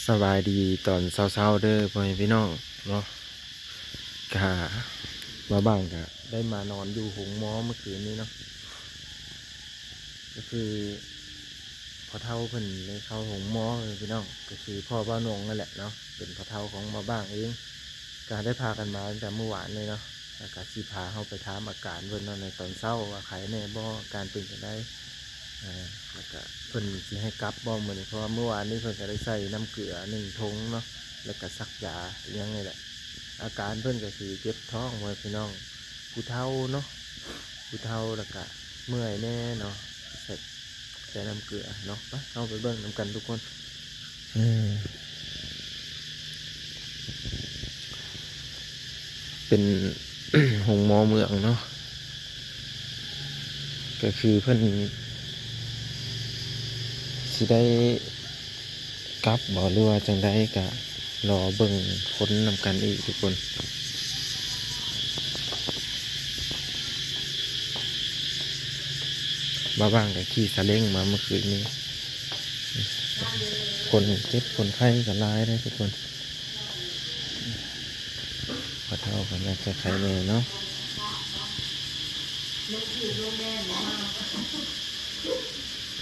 ສະບາຍດີຕອນເຊົ້າໆເດີພໍ່ແມ່ພີ່ນ້ອງເນາະ. ກະ ບ່າວບາງກະໄດ້ມານອນຢູ່ໂຮງໝໍເມື່ອຄືນນີ້ເນາະ. ກະຄືພໍ່ເຖົ້າເພິ່ນໄດ້ເຂົ້າໂຮງໝໍພີ່ນ້ອງ, ກະຄືພໍ່ບ່າວນົງນັ້ນແຫຼະເນາະ, ເປັນພໍ່ເຖົ້າຂອງບ່າວບາງເອງ. ກະໄດ້ພາກັນມາຕັ້ງແຕ່ມື້ວານເລີຍເນາະ, ແລ້ວກະຊິພາເຮົາໄປຖາມອາການເພິ່ນເນາະ ໃນຕອນເຊົ້າວ່າໄຄແນ່ບໍ່ ອາການເປັນຈັ່ງໃດ. ອາ ແລ້ວກະເພິ່ນຊິໃຫ້ກັບບໍ່ມື້ນີ້ ເພາະວ່າມື້ວານນີ້ເພິ່ນກະໄດ້ໃສ່ນ້ຳເກືອໜຶ່ງຖົງເນາະ, ແລ້ວກະສັກຢາອີ່ຫຍັງນີ້ແຫຼະ. ອາການເພິ່ນກະຄືເຈັບທ້ອງ ພໍ່ແມ່ພີ່ນ້ອງ, ຜູ້ເຖົ້າເນາະ ຜູ້ເຖົ້າ ແລ້ວກະເມື່ອຍແນ່ເນາະ, ໃສ່ ໃສ່ນ້ຳເກືອເນາະ. ໄປ ເຮົາໄປເບິ່ງນຳກັນທຸກຄົນ. ເອີ ເປັນໂຮງໝໍເມືອງເນາະ, ກະຄືເພິ່ນຊິໄດ້ ກັບບໍ່ ຫຼືວ່າຈັ່ງໃດ ກະລໍເບິ່ງຄົນນຳກັນອີກທຸກຄົນ. ບ່າວບາງກະຂີ່ສາເລັງມາເມື່ອຄືນນີ້, ຄົນເຈັບຄົນໄຂ້ກະຫຼາຍເດ້ທຸກຄົນ. ພໍ່ເຖົ້າເພິ່ນອາດຈະໄຄແນ່ເນາະ,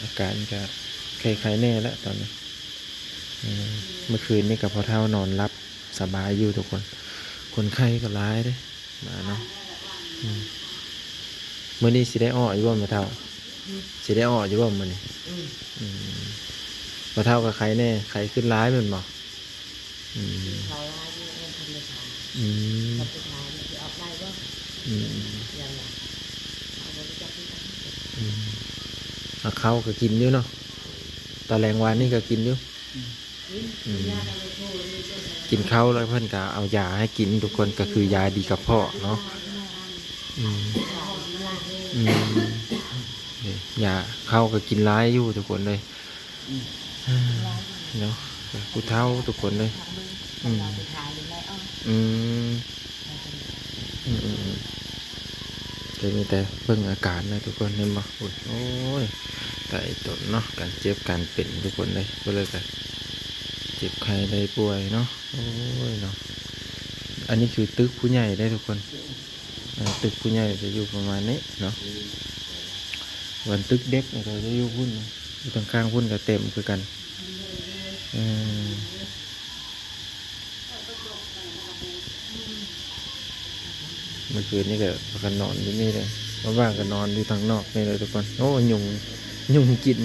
ອາການກະໄຄໆແນ່ແຫຼະຕອນນີ້. ເອີ ເມື່ອຄືນນີ້ກະພໍ່ເຖົ້ານອນຫຼັບສະບາຍຢູ່ທຸກຄົນ, ຄົນໄຂ້ກະຫຼາຍເດ້ມາເນາະ. ອືມ ມື້ນີ້ຊິໄດ້ອອກຢູ່ບໍ່ແມ່ເຖົ້າ? ອືມ ຊິໄດ້ອອກຢູ່ບໍ່ມື້ນີ້? ອືມ ອືມ ພໍ່ເຖົ້າກະໄຄແນ່, ໄຄຂຶ້ນຫຼາຍແມ່ນບໍ່? ອືມ ເຂົາວ່າຢູ່ເຮືອນທຳມະຊາດ. ອືມ ຄັນສຸດທ້າຍມັນຊິອອກໄດ້ບໍ່? ອືມ ຢ່າງວ່າເຮົາບໍ່ຮູ້ຈັກຄືກັນ. ອືມ ເຂົ້າກະກິນຢູ່ເນາະ, ຕອນແລງວານນີ້ກະກິນຢູ່. ອືມ ອືມ ກິນເຂົ້າແລ້ວເພິ່ນກະເອົາຢາໃຫ້ກິນທຸກຄົນ, ກະຄືຢາດີກະເພາະເນາະ. ອືມ ອືມ ນີ້ ຢາ ເຂົ້າກະກິນຫຼາຍຢູ່ທຸກຄົນເອີຍ. ອືມ ເນາະ ຜູ້ເຖົ້າທຸກຄົນເອີຍ. ອືມ ອືມ ອືມ ອືມ ອືມ ກະມີແຕ່ເບິ່ງອາການນະທຸກຄົນ ເຫັນບໍ່? ໂອ້ຍ ຕາຍຕົນເນາະ ການເຈັບການເປັນທຸກຄົນເອີຍ, ຜູ້ໃດກະເຈັບໄຂ້ໄດ້ປ່ວຍເນາະ. ໂອ້ຍເນາະ ອັນນີ້ຄືຕຶກຜູ້ໃຫຍ່ເດ້ທຸກຄົນ. ອ່າ ຕຶກຜູ້ໃຫຍ່ຈະຢູ່ປະມານນີ້ເນາະ, ສ່ວນຕຶກເດັກນີ້ກະຈະຢູ່ພຸ້ນ, ຢູ່ທາງຂ້າງພຸ້ນກະເຕັມຄືກັນ. ເອີ ເມື່ອຄືນນີ້ກະພາກັນນອນຢູ່ນີ້ເດ້, ບາງໆກະນອນຢູ່ທາງນອກນີ້ເດ້ທຸກຄົນ. ໂອ້ ຍຸງ ຍຸງກິນ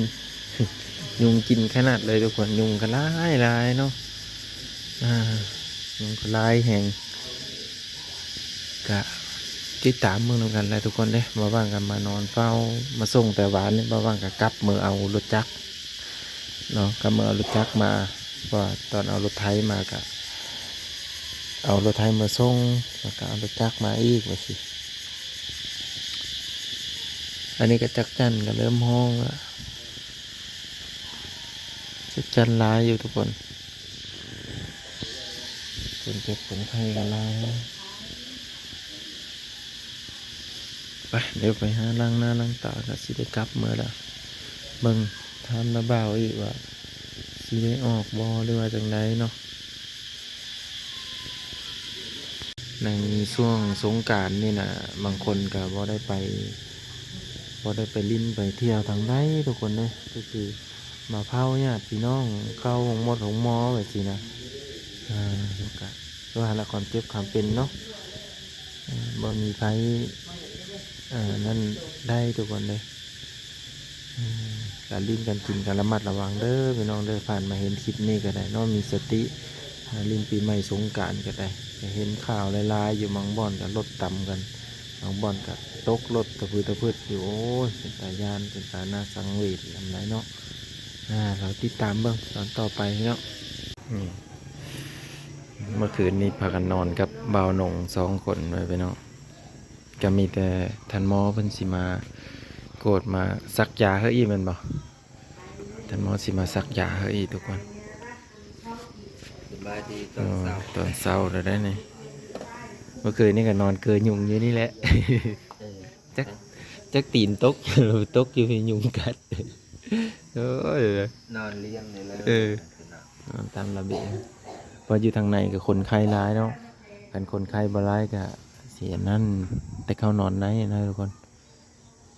ຍຸງກິນຂະໜາດເລີຍທຸກຄົນ, ຍຸງກະຫຼາຍໆເນາະ. ອ່າ ຍຸງກະຫຼາຍແຮງ. ກະຕິດຕາມເບິ່ງນຳກັນແຫຼະທຸກຄົນເດ້. ບ່າວບາງກະມານອນເຝົ້າ ມາສົ່ງແຕ່ວານນີ້, ບ່າວບາງກະກັບເມືອເອົາລົດຈັກເນາະ, ກັບເມືອເອົາລົດຈັກມາ, ເພາະວ່າຕອນເອົາລົດໄຖມາກະເອົາລົດໄຖມາສົ່ງ ແລ້ວກະເອົາລົດຈັກມາອີກວ່າຊີ້. ອັນນີ້ກະຈັກຈັ່ນກະເລີ່ມຮ້ອງລະ. ຈັກຈັ່ນຫຼາຍຢູ່ທຸກຄົນ, ຄົນເຈັບຄົນໄຂ້ກະຫຼາຍ. ໄປ ດຽວໄປຫາລ້າງໜ້າລ້າງຕາ ກະຊິໄດ້ກັບເມືອລະ. ເບິ່ງ ຖາມນ້າບ່າວອີກວ່າຊິໄດ້ອອກບໍ່ ຫຼືວ່າຈັ່ງໃດເນາະ. ໃນຊ່ວງສົງການນີ້ນະ ບາງຄົນກະບໍ່ໄດ້ໄປ ບໍ່ໄດ້ໄປຫຼິ້ນໄປທ່ຽວທາງໃດທຸກຄົນເອີຍ, ກະຄືມາເຝົ້າຍາດພີ່ນ້ອງເຂົ້າໂຮງໝົດໂຮງໝໍແບບຊີ້ນະ. ເອີ ກະຄືວ່າຫັ້ນລະ ຄວາມເຈັບຄວາມເປັນເນາະ, ເອີ ບໍ່ມີໃຜ ເອີ ນັ້ນໄດ້ທຸກຄົນເອີຍ. ການຫຼິ້ນການກິນກະລະມັດລະວັງເດີພີ່ນ້ອງເດີ, ຜ່ານມາເຫັນຄລິບນີ້ກະໄດ້ເນາະ ມີສະຕິ. ຫຼິ້ນປີໃໝ່ສົງການກະໄດ້ ກະເຫັນຂ່າວຫຼາຍໆຢູ່, ບາງບ່ອນກະລົດຕຳກັນ, ບາງບ່ອນກະຕົກລົດຕະພຶດຕະພຶດຢູ່. ໂອ້ຍ ເປັນຕາຢ້ານ ເປັນຕາໜ້າສັງເວດນຳໃດເນາະ. ອ່າ ລໍຕິດຕາມເບິ່ງຕອນຕໍ່ໄປເນາະ. ນີ້ ເມື່ອຄືນນີ້ພາກັນນອນກັບບ່າວນົງສອງຄົນໄວ້ພີ່ນ້ອງ. ກະມີແຕ່ທ່ານໝໍເພິ່ນຊິມາກວດມາສັກຢາໃຫ້ອີກແມ່ນບໍ່? ທ່ານໝໍຊິມາສັກຢາໃຫ້ອີກທຸກຄົນ. ສະບາຍດີຕອນເຊົ້າ ຕອນເຊົ້າແລ້ວໄດ໋ນີ້. ເມື່ອຄືນນີ້ກະນອນເກີຍຸງຢູ່ນີ້ແຫຼະ. ເອີ ຈັກ ຈັກຕີນຕົກ ຕົກຢູ່ຍຸງກັດ. ເອີຍ ນອນລຽງນີ້ເລີຍ ເອີ ນອນຕາມລະບຽງ ເພາະຢູ່ທາງໃນກໍຄົນໄຂ້ຫຼາຍເນາະ ຄັນຄົນໄຂ້ບໍ່ຫຼາຍກໍຊິອັນນັ້ນ ແຕ່ເຂົານອນໃນນະທຸກຄົນ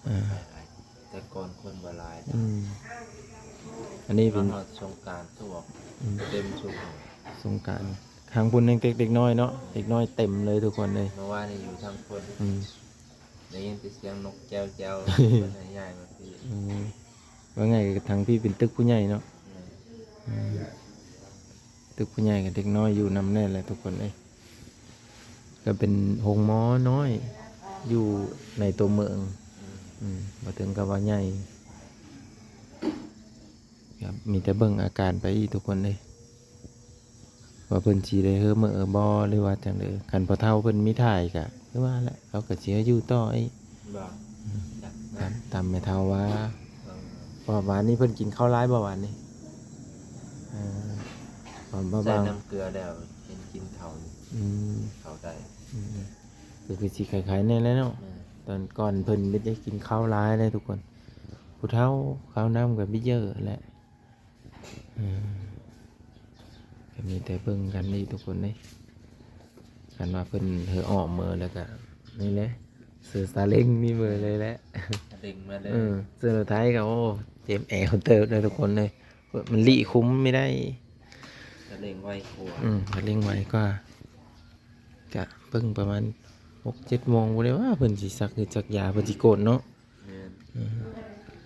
ເອີ ແຕ່ກ່ອນຄົນບໍ່ຫຼາຍ ອືມ ອັນນີ້ເປັນ ມາຮອດສົງການ ອືມ ເຕັມຊຸມ ສົງການ ທາງພຸ້ນຍັງເດັກ ເດັກນ້ອຍເນາະ ເດັກນ້ອຍເຕັມເລີຍທຸກຄົນເອີຍ ເມື່ອວານນີ້ຢູ່ທາງພຸ້ນ ອືມ ໄດ້ຍິນແຕ່ສຽງນົກແຈ້ວໆ ເພິ່ນໃຫ້ຍ້າຍມາພີ້ ອືມ ເວົ້າງ່າຍກໍທາງພີ້ເປັນຕຶກຜູ້ໃຫຍ່ເນາະ ແມ່ນ ອືມ ຕຶກຜູ້ໃຫຍ່ກັບເດັກນ້ອຍຢູ່ນຳແນ່ແຫຼະທຸກຄົນເອີຍ ກໍເປັນໂຮງໝໍນ້ອຍຢູ່ໃນຕົວເມືອງ ອືມ ອືມ ບໍ່ເຖິງກັບວ່າໃຫຍ່ ກໍມີແຕ່ເບິ່ງອາການໄປອີກທຸກຄົນເອີຍ ວ່າເພິ່ນຊິໄດ້ເຮີເມືອບໍ່ ຫຼືວ່າຈັ່ງໃດ ຄັນພໍ່ເຖົ້າເພິ່ນມີຖ່າຍກໍຄືວ່າແຫຼະ ເຂົາກໍຊິໃຫ້ຢູ່ຕໍ່ອີກ ບໍ່ ອືມ ຕາມ ຕາມແມ່ເຖົ້າວ່າ ເອີ ເພາະວ່າວານນີ້ເພິ່ນກິນເຂົ້າຫຼາຍບໍ່ວານນີ້ ເອີ ເພາະວ່າ ໃສ່ນ້ຳເກືອແລ້ວ ເຫັນກິນເຂົ້າ ອືມ ເຂົ້າໄດ້ ອືມ ກໍຄືຊິຄ້າຍໆແນ່ແຫຼະເນາະ ແມ່ນ ຕອນກ່ອນເພິ່ນໄດ້ກິນເຂົ້າຫຼາຍເດ້ທຸກຄົນ ຜູ້ເຖົ້າ ເຂົ້ານ້ຳກໍມີເຢີແຫຼະ ເອີ ກໍມີແຕ່ເບິ່ງກັນນີ້ທຸກຄົນເດ້ ຄັນວ່າເພິ່ນເຮີອອກເມີແລ້ວກໍນີ້ແຫຼະ ເສື້ອຊາເລັງນີ້ເມີເລີຍແຫຼະ ຊາເລັງມາເລີຍ ເອີ ເສື້ອລົດໄຖກໍ ໂອ້ ເຈັບແອວເຕີບເດ້ທຸກຄົນເອີຍ ມັນຫຼີ້ຂຸມບໍ່ໄດ້ ຊາເລັງໄວກວ່າ ອືມ ຊາເລັງໄວກວ່າ ກະເບິ່ງປະມານຫົກເຈັດໂມງພຸ້ນເດ້ວ່າ ເພິ່ນຊິສັກຢາ ເພິ່ນຊິກວດເນາະ ແມ່ນ ເອີ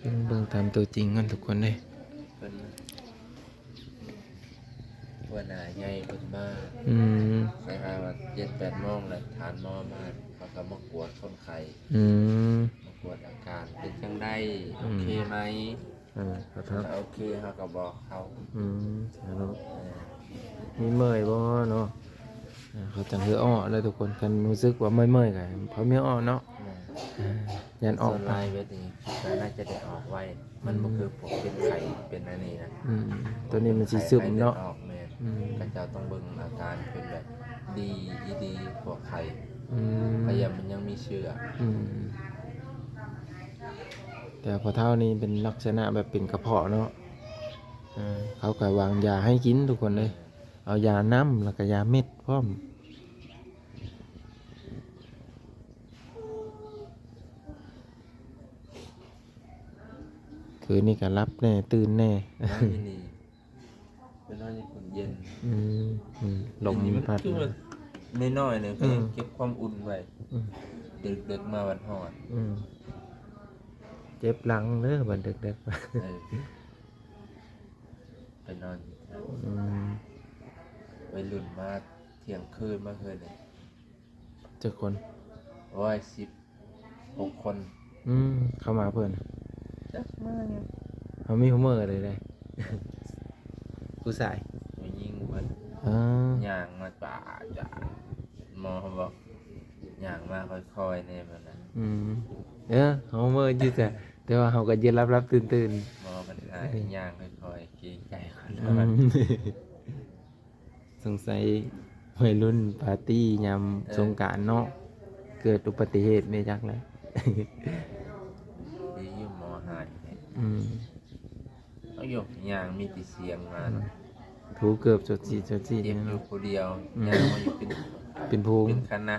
ເບິ່ງ ເບິ່ງຕາມຕົວຈິງກັນທຸກຄົນເດ້ ເພິ່ນ ຫົວໜ້າໃຫຍ່ເພິ່ນມາ ອືມ ໄປຫາວ່າເຈັດແປດໂມງແລ້ວທ່ານໝໍມາ ເຂົາກໍມາກວດຄົນໄຂ້ ອືມ ມາກວດອາການເປັນຈັ່ງໃດ ອືມ ໂອເຄໄໝ ເອີ ກໍຖ້າ ໂອເຄ ເຮົາກໍບອກເຂົາ ອືມ ເອີ ມີເມື່ອຍບໍ່ເນາະ ເອີ ເຂົາຈັ່ງເຮີອອກເດີທຸກຄົນ ຄັນຮູ້ສຶກວ່າເມື່ອຍໆກໍເຂົາມີເຮືອອອກເນາະ ແມ່ນ ເອີ ຢ້ານອອກ ສ່ວນຫຼາຍເວດນີ້ຄິດວ່າໜ້າຈະໄດ້ອອກໄວ ມັນບໍ່ຄືພວກເປັນໄຂ້ເປັນອັນນີ້ນະ ອືມ ຕົວນີ້ມັນຊິຊຶມເນາະ ອອກ ແມ່ນ ອືມ ເຂົາເຈົ້າຕ້ອງເບິ່ງອາການເປັນແບບດີອີ່ດີກວ່າໄຂ້ ອືມ ພະຍາດມັນຍັງມີເຊື້ອ ອືມ ແຕ່ພໍ່ເຖົ້ານີ້ເປັນລັກສະນະແບບເປັນກະເພາະເນາະ ເອີ ເຂົາກໍວາງຢາໃຫ້ກິນທຸກຄົນເອີຍ ເອົາຢານ້ຳ ແລ້ວກໍຢາເມັດພ້ອມ ຄືນນີ້ກໍຫຼັບແດ່ ຕື່ນແດ່ ນອນຢູ່ນີ້ ໄປນອນຢູ່ພຸ້ນເຢັນ ອືມ ອືມ ລົມພັດ ຄືວ່ານ້ອຍໆ ນີ້ ອືມ ເກັບຄວາມອຸ່ນໄວ້ ອືມ ດຶກໆ ມາບັດຮອດ ອືມ ເຈັບຫຼັງເດີບັດດຶກໆ ເອີ ໄປນອນຢູ່ ອືມ ໄວລຸ້ນມາທ່ຽງຄືນມາຄືນນີ້ ຈັກຄົນ? ໂອ້ຍ ສິບຫົກຄົນ ອືມ ເຂົ້າມາເພິ່ນ ຈັກມາຫຍັງ ເຮົາມີຮູ້ເມີເລີຍເດ້ ຜູ້ຊາຍ ຜູ້ຍິງເພິ່ນ ເອີ ຍ່າງມາຈາ ຈາ ໝໍເຂົາບອກ ຍ່າງມາຄ່ອຍໆ ແດ່ເພິ່ນນະ ອືມ ເອີ ເຮົາເມີຢູ່ ແຕ່ ແຕ່ວ່າເຮົາກໍຢືນຫຼັບໆ ຕື່ນໆ ໝໍເພິ່ນກໍ ເອີ ຍ່າງຄ່ອຍໆ ເກງໃຈຄົນ ອືມ ສົງໄສໄວລຸ້ນປາຕີ້ຍາມ ເອີ ສົງການເນາະ ເກີດອຸບັດຕິເຫດແມ່ນຈັກແຫຼະ ດີຢູ່ໝໍຫາຍແທ້ ອືມ ເອົາຢູ່ ຍ່າງມີແຕ່ສຽງມາ ອືມ ຖືເກີບໂຈດຈີດໂຈດຈີດ ເຈັບຢູ່ຜູ້ດຽວ ອືມ ຍ່າງມາຢູ່ເປັນ ເປັນຝູງ ເປັນຄະນະ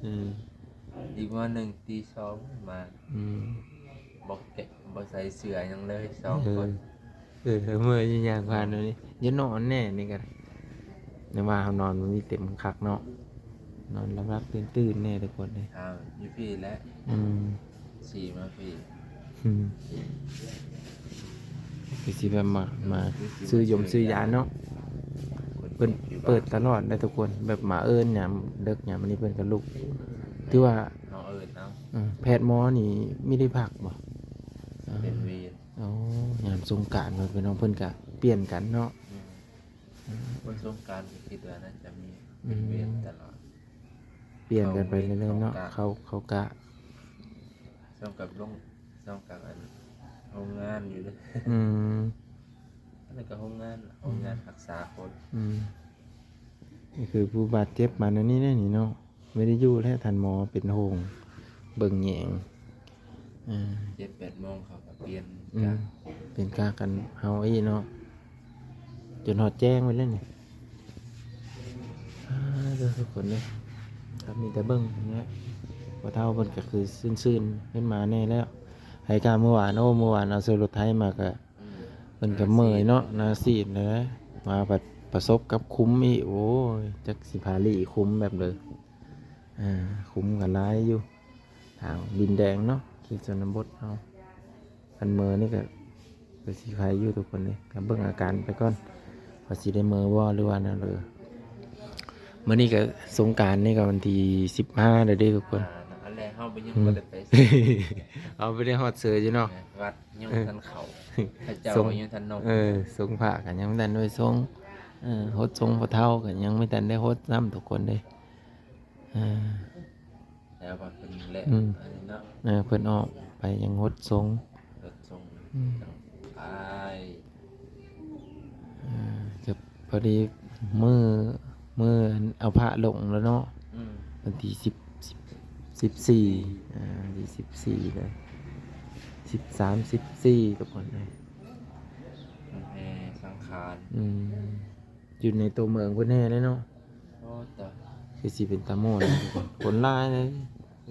ອືມ ອີກມື້ໜຶ່ງຕີສອງມາ ອືມ ບໍ່ແກະ ບໍ່ໃສ່ເສື້ອຫຍັງເລີຍ ສອງຄົນ ເອີ ເອີ ເມື່ອຍຍ່າງຜ່ານແນວນີ້ ຢ່ານອນແນ່ນີ້ກໍໄດ້ ແນວວ່າເຮົານອນມັນມີເຕັມຄັກເນາະ ນອນຫຼັບໆ ຕື່ນໆ ແນ່ທຸກຄົນເດ້ ອ່າ ຢູ່ພີ້ແຫຼະ ອືມ ຊິມາພີ້ ອືມ ຄືຊິແບບມາ ມາຊື້ຢົມຊື້ຢາເນາະ ເພິ່ນເປີດຕະຫຼອດເດ້ທຸກຄົນ ແບບມາເອີ້ນຍາມເດິກຍາມອັນນີ້ເພິ່ນກໍລຸກ ຖືວ່າ ເຮົາເອີ້ນເອົາ ເອີ ແພດໝໍນີ້ມີໄດ້ພັກບໍ່? ເປັນເວນ ອໍ ຍາມສົງການເພິ່ນ ພີ່ນ້ອງເພິ່ນກະປ່ຽນກັນເນາະ ແມ່ນ ອືມ ວັນສົງການກໍຄິດວ່າໜ້າຈະມີ ອືມ ເປັນເວນຕະຫຼອດ ປ່ຽນກັນໄປເລື້ອຍໆ ເນາະ ເຂົ້າ ເຂົ້າກະ ເຂົ້າກະ ສ່ຳກັບໂຮງ ສ່ຳກັບອັນ ໂຮງງານຢູ່ເດ້ ອືມ ອັນນັ້ນກໍໂຮງງານ ໂຮງງານ ອືມ ຮັກສາຄົນ ອືມ ນີ້ຄືຜູ້ບາດເຈັບມາແນວນີ້ເດ້ນີ້ເນາະ ບໍ່ໄດ້ຢູ່ແລ້ວ ທ່ານໝໍເປັນໂຮງເບິ່ງແຍງ ອ່າ ເຈັດແປດໂມງເຂົາກໍປ່ຽນ ອືມ ກະ ປ່ຽນກະກັນເຮົາອີກເນາະ ຈົນຮອດແຈ້ງໄປແລ້ວນີ້. ອ່າ ເດີ ທຸກຄົນເດີ ກໍມີແຕ່ເບິ່ງນີ້ແຫຼະ ພໍ່ເຖົ້າເພິ່ນກໍຄືຊື່ນໆຂຶ້ນມາແດ່ແລ້ວ. ໃຫ້ກາເມື່ອວານ ໂອ້ ເມື່ອວານເອົາໃສ່ລົດໄຖມາກໍ ອືມ ເພິ່ນກໍເມື່ອຍເນາະ ໜ້າຊີດແລ້ວ ມາປະ ປະສົບກັບຂຸມອີກ ໂອ້ຍ ຈັກຊິພາລີຂຸມແບບໃດ. ອ່າ ຂຸມກໍຫຼາຍຢູ່ ທາງດິນແດງເນາະ ເຂດຊົນນະບົດເຮົາ. ຄັນເມີນີ້ກໍ ກໍຊິໄຄຢູ່ທຸກຄົນເດ້ ກໍເບິ່ງອາການໄປກ່ອນ ວ່າຊິໄດ້ເມີບໍ່ ຫຼືວ່າແນວໃດ. ມື້ນີ້ກໍສົງການນີ້ກໍວັນທີສິບຫ້າແລ້ວເດ້ທຸກຄົນ. ອ່າ ອັນແລກເຮົາໄປຍັງ ອືມ ບໍ່ໄດ້ໄປ ເຮົາໄປໄດ້ຮອດເຊີຢູ່ເນາະ ວັດຍັງ ເອີ ບໍ່ທັນເຂົ້າ ເຂົາເຈົ້າ ສົງ ຍັງທັນນົບ ເອີ ສົງພະກໍຍັງບໍ່ທັນໄດ້ສົງ ເອີ ຫົດສົງພໍ່ເຖົ້າກໍຍັງບໍ່ທັນໄດ້ຫົດຊ້ຳທຸກຄົນເດ້. ອ່າ ແຕ່ວ່າເພິ່ນແລະ ອືມ ອັນນີ້ເນາະ ເອີ ເພິ່ນອອກໄປຍັງຫົດສົງ ຫົດສົງ ອືມ ຈັ່ງໄປ ອ່າ ກໍພໍດີມື້ ມື້ອັນເອົາພະລົງແລ້ວເນາະ ອືມ ວັນທີສິບ ສິບ ສິບສີ່ ອ່າ ວັນທີສິບສີ່ແລ້ວ ສິບສາມ ສິບສີ່ ທຸກຄົນເອີຍ ແຫ່ສັງຂານ ອືມ ຢູ່ໃນຕົວເມືອງເພິ່ນແຫ່ເລີຍເນາະ. ໂອ້ ຕາຍ ຄືຊິເປັນຕາມ່ວນ ຄົນຫຼາຍເລີຍ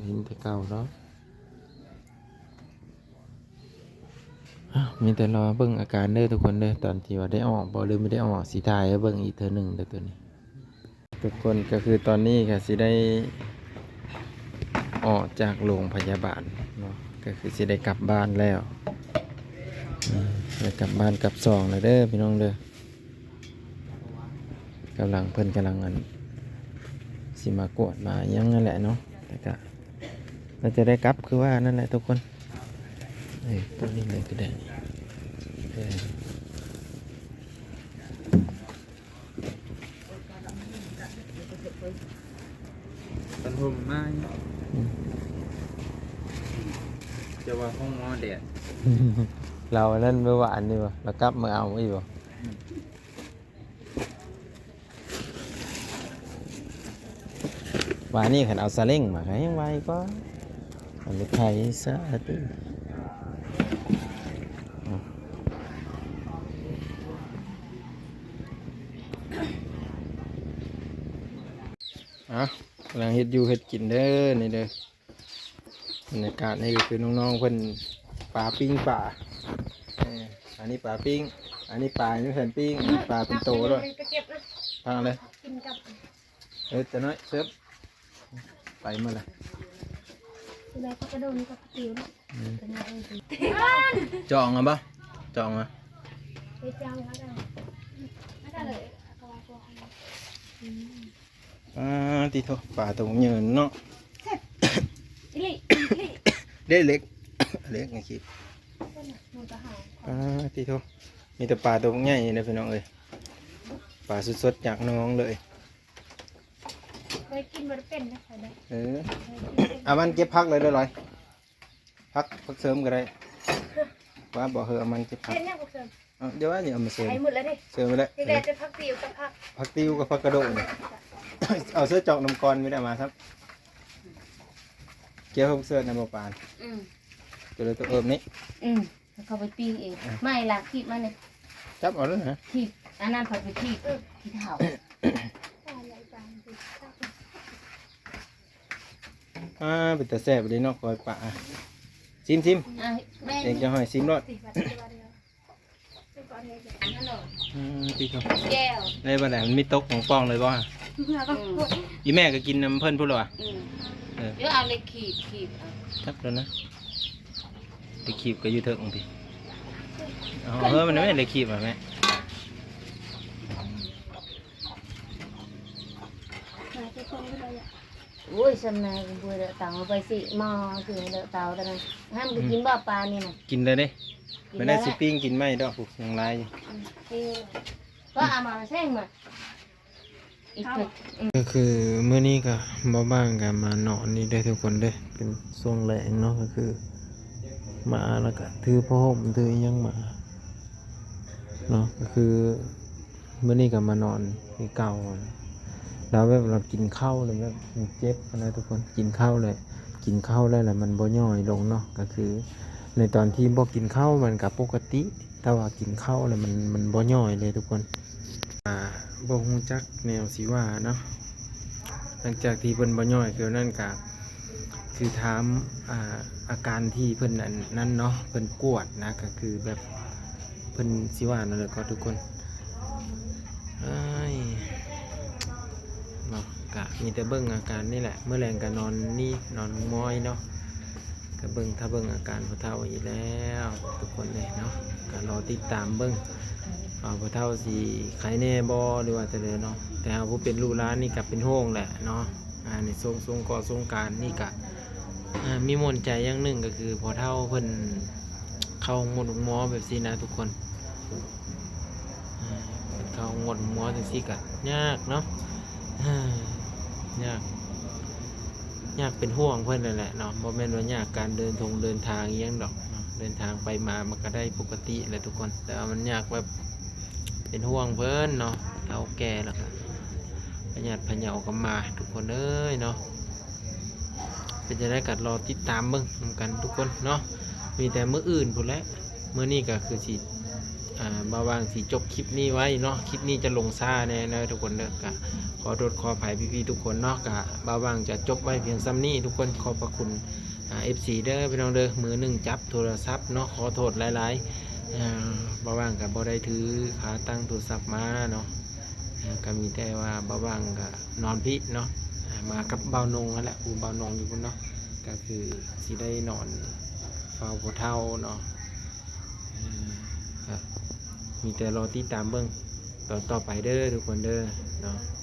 ເຫັນແຕ່ເກົ່າເນາະ. ອ້າວ ມີແຕ່ລໍເບິ່ງອາການເດີທຸກຄົນເດີ ຕອນທີ່ວ່າໄດ້ອອກບໍ່ ຫຼືບໍ່ໄດ້ອອກ ຊິຖ່າຍໃຫ້ເບິ່ງອີກເທື່ອໜຶ່ງເດີໂຕນີ້. ທຸກຄົນ ກໍຄືຕອນນີ້ກໍຊິໄດ້ອອກຈາກໂລງພະຍາບານເນາະ ກໍຄືຊິໄດ້ກັບບ້ານແລ້ວ ອືມ ໄດ້ກັບບ້ານກັບຊ່ອງແລ້ວເດີພີ່ນ້ອງເດີ. ກຳລັງ ເພິ່ນກຳລັງ ອັນ ຊິມາກວດມາຫຍັງນັ້ນແຫຼະເນາະ ແຕ່ກະ ໜ້າຈະໄດ້ກັບຄືວ່ານັ້ນແຫຼະທຸກຄົນ. ເອີ ຕົວນີ້ເລີຍກໍໄດ້ ເອີ ເປັນຮົ່ມມາ ອືມ ຈະວ່າຫ້ອງໝໍແດດ ລາວອັນນັ້ນເມື່ອວານນີ້ບໍ່ ລາວກັບມາເອົາອີກບໍ່? ອືມ ວ່ານີ້ຄັນເອົາສາເລັງມາກໍແຮ່ງໄວກວ່າ ເອົາລົດໄຖຊະຕິ. ອ່ະ ກຳລັງເຮັດຢູ່ເຮັດກິນເດີ ນີ້ເດີ. ບັນຍາກາດນີ້ກໍຄືນ້ອງໆເພິ່ນປາ ປີ້ງປາ ເອີ ອັນນີ້ປາປີ້ງ ອັນນີ້ປາຍັງບໍ່ທັນປີ້ງ ອັນນີ້ປາເປັນໂຕແລ້ວ ໄປເກັບນະ ພັກເລີຍ ກິນກັບ ເອີ ຕານ້ອຍເສີບ ໄປໝົດລະ ໄດ້ຜັກກະໂດນກັບຕິວ ອືມ ຈອງເອົາບໍ່ ຈອງເອົາ ໄປຈອງເອົາ ອືມ ອ່າ ຕິໂທ ປາໂຕໃຫຍ່ເນາະ ແຊບອີ່ຫຼີ ອີ່ຫຼີ ເດ້ເລັກ ເລັກໃນຄລິບ ອ່າ ຕິໂທ ມີແຕ່ປາໂຕໃຫຍ່ເດ້ພີ່ນ້ອງເອີຍ ປາສົດໆຈາກໜອງເລີຍ ເຄີຍກິນບໍ່ໄດ້ເປັນນະ ເອີ ເອົາມັນເກັບຜັກເລີຍເດີລອຍ ຜັກ ຜັກເສີມກໍໄດ້ ວ່າບໍ່ ເຮີ ເອົາມັນເກັບຜັກ ເຮັດຫຍັງຜັກເສີມ? ເອົາ ດຽວອັນນີ້ເອົາມາເສີມ ໃສ່ໝົດແລ້ວເດ້ ເສີມໄປແລ້ວ ມີແຕ່ຜັກຕິວກັບຜັກ ຜັກຕິວກັບຜັກກະໂດນ ເອົາເສື້ອຈອກນຳກ່ອນ ມີແຕ່ມາຊ້ຳ ກ່ຽວຜັກເສີມນຳບໍ່ປານ ອືມ ກໍເລີຍຕ້ອງເອີ້ມນີ້ ອືມ ເຂົາໄປປີ້ງເອງ ອ່ະ ໄມ້ລາກຄີບມານີ້ ຈັບເອົາເລີຍນະ ຄີບ ອັນນັ້ນເຂົາໄປຄີບ ເອີ ຂີ້ເຖົ້າ ອ່າ ເປັນຕາແຊບເດ້ເນາະ ກ້ອຍປາ ຊິມໆ ອ່ະ ແມ່ ເອງຈະຫ້ອຍຊິມໂລດ ອືມ ຕິໂທ ແຈ່ວ ໄດ້ບໍ່ໄດ້ ມັນມີຕົກປ່ອງໆເລີຍບໍ່? ອືມ ອີ່ແມ່ກໍກິນນຳເພິ່ນພຸ້ນລະຫວາ? ອືມ ເອີ ດຽວເອົາເຫຼັກຂີດ ຂີດເອົາ ຈັບແລ້ວນະ ເຫຼັກຂີດກໍຢູ່ເທິງພີ້ ເອົາ ເອີ ມັນແມ່ນເຫຼັກຂີດມາແມ່ ໂອ້ຍ ຊຳນາຍບໍ່ເດາະເຕົາ ເອົາໄປຊິໝໍ້ ຊິເດາະເຕົາຕອນນັ້ນ ຫ້າມໄດ້ກິນບໍ່ປານີ້ນະ ກິນແລ້ວເດ້ ກິນແລ້ວ ແມ່ນຊິປີ້ງກິນໃໝ່ດອກ ຜູ້ຍັງຫຼາຍຢູ່ ອືມ ປີ້ງ ກໍເອົາມາແຊງມາ ອີກເທື່ອ ອືມ ກໍຄືມື້ນີ້ກໍບໍ່ບາງກໍມານອນນີ້ເດີທຸກຄົນເດີ ເປັນຊ່ວງແລງເນາະ ກໍຄືມາແລ້ວກໍຖືຜ້າຫົ່ມຖືອີ່ຫຍັງມາເນາະ ກໍຄື ມື້ນີ້ກໍມານອນຄືເກົ່າ ແລ້ວແບບລາວກິນເຂົ້າແລ້ວແບບມັນເຈັບຫັ້ນນະທຸກຄົນ ກິນເຂົ້າແລ້ວ ກິນເຂົ້າແລ້ວລະມັນບໍ່ຍ່ອຍລົງເນາະ ກໍຄືໃນຕອນທີ່ບໍ່ກິນເຂົ້າມັນກໍປົກກະຕິ ແຕ່ວ່າກິນເຂົ້າແລ້ວມັນ ມັນບໍ່ຍ່ອຍເລີຍທຸກຄົນ. ອ່າ ບໍ່ຮູ້ຈັກແນວຊິວ່າເນາະ ຫຼັງຈາກທີ່ເພິ່ນບໍ່ຍ່ອຍຄືນັ້ນກະ ຄືຖາມ ອ່າ ອາການທີ່ເພິ່ນອັນນັ້ນເນາະ ເພິ່ນກວດນະ ກໍຄືແບບ ເພິ່ນຊິວ່າແນວໃດກໍທຸກຄົນ ເອີຍ ເນາະ ກະມີແຕ່ເບິ່ງອາການນີ້ແຫຼະ ມື້ແລງກະນອນນີ້ ນອນງອຍເນາະ ກະເບິ່ງ ຖ້າເບິ່ງອາການພໍ່ເຖົ້າອີກແລ້ວທຸກຄົນເອີຍເນາະ ກະລໍຕິດຕາມເບິ່ງວ່າພໍ່ເຖົ້າຊິໄຄແດ່ບໍ່ ຫຼືວ່າຈັ່ງໃດເນາະ ແຕ່ເຮົາຜູ້ເປັນລູກຫຼານນີ້ກະເປັນຫ່ວງແຫຼະເນາະ ອ່າ ໃນຊ່ວງ ຊ່ວງກໍ ຊ່ວງການນີ້ກະ ອ່າ ມີມ່ວນໃຈຢ່າງໜຶ່ງກໍຄືພໍ່ເຖົ້າເພິ່ນເຂົ້າໂຮງໝົດໂຮງໝໍແບບຊີ້ນະທຸກຄົນ ອ່າ ເພິ່ນເຂົ້າໂຮງໝົດໂຮງໝໍຈັ່ງຊີ້ກະຍາກເນາະ ອ່າ ຍາກ ຍາກເປັນຫ່ວງເພິ່ນນັ້ນແຫຼະເນາະ ບໍ່ແມ່ນວ່າຍາກການເດີນທົງເດີນທາງອີ່ຫຍັງດອກເນາະ ເດີນທາງໄປມາມັນກະໄດ້ປົກກະຕິແຫຼະທຸກຄົນ ແຕ່ວ່າມັນຍາກແບບເປັນຫ່ວງເພິ່ນເນາະ ເຖົ້າແກ່ແລ້ວກະພະຍາດພະເຍົາກໍມາທຸກຄົນເອີຍເນາະ. ເປັນຈັ່ງໃດກໍລໍຕິດຕາມເບິ່ງນຳກັນທຸກຄົນເນາະ ມີແຕ່ມື້ອື່ນພຸ້ນແຫຼະ ມື້ນີ້ກໍຄືຊິ ອ່າ ບ່າວຫວ່າງຊິຈົບຄລິບນີ້ໄວ້ເນາະ ຄລິບນີ້ຈະລົງຊ້າແດ່ເດີທຸກຄົນເດີ ກໍຂໍໂທດຂໍອະໄພພີ່ໆທຸກຄົນເນາະ ກໍບ່າວຫວ່າງຈະຈົບໄວ້ພຽງສ່ຳນີ້ທຸກຄົນ ຂອບພະຄຸນ ອ່າ ເອັຟຊີເດີພີ່ນ້ອງເດີ ມືໜຶ່ງຈັບໂທລະສັບເນາະ ຂໍໂທດຫຼາຍໆ ອ່າ ບ່າວຫວ່າງກໍບໍ່ໄດ້ຖືຂາຕັ້ງໂທລະສັບມາເນາະ ອ່າ ກໍມີແຕ່ວ່າບ່າວຫວ່າງກໍ ນອນພີ້ເນາະ ອ່າ ມາກັບບ່າວນົງຫັ້ນແຫຼະ ຜູ້ບ່າວນົງຢູ່ພຸ້ນເນາະ ກໍຄືຊິໄດ້ນອນເຝົ້າພໍ່ເຖົ້າເນາະ ອ່າ ກໍມີແຕ່ລໍຕິດຕາມເບິ່ງຕອນຕໍ່ໄປເດີທຸກຄົນເດີເນາະ.